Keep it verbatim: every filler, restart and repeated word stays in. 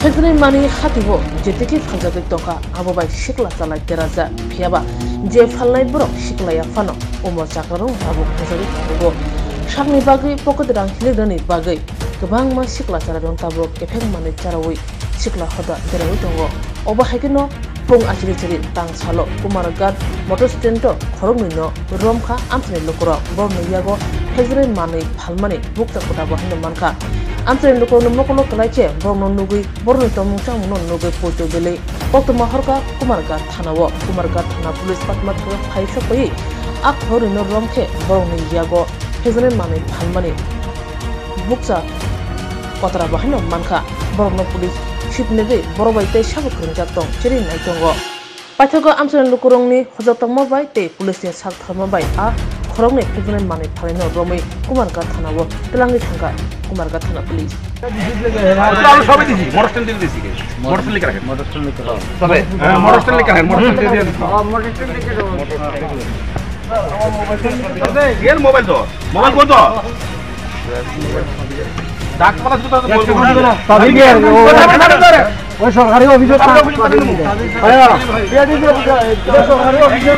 Phekjani manwi hati bo jetikhe phaljagwi tongkha, abo bai sikla chalai derajak. Phiyaba je phalnai borok siklaya phano umor chakrarok tabuk phunjagwi tongo. Sakni bagwi pocket rang hiliknani bagwi kwbangma sikla chalairok tabuk kephek manwi charaui sikla hoda deraui tongo. Obo hai kheno Pung achiri chiri tang salo Kumarghat motor stand o khoroknwi no romkha amchaini lukurok. Borokni yago phekjagwi manwi phalmani bukcha kota bo haino mankha. Amchaini lukurokni mokolo kwlai khe borokno nugwi borokni tongmung chamungno nugwi poito belwi koktwma horkha Kumarghat thana o. Kumarghat thana police patma thangwi phai sokpaiwi a khoroknwi no romkhe borokni yago phekjagwi manwi phalmani bukcha kotara bo haino mankha. Borokno police sipnigwi borok bai tei sabo kwrwngjak tong chiri nai tongo. Paithago amchaini lukurokni hojak tongma bai tei police ni sak tharma bai a khoroknwi phekjagwi manwi phalwino romwi Kumarghat thana o twlangwi thangkha Kumarghat thana police. আমরা সবাই দিছি, motor stand দিছি। Motor stand লিখে রাখেন। Motor stand লিখে রাখেন। Motor stand লিখে রাখেন, মোটর স্ট্যান্ড দিয়ে দিন। মোবাইল তো, মোবাইল কোন তো? ডাকপালা শুধু তাদের বলবো। ওই সরকারি অফিসের সরকারি অফিসের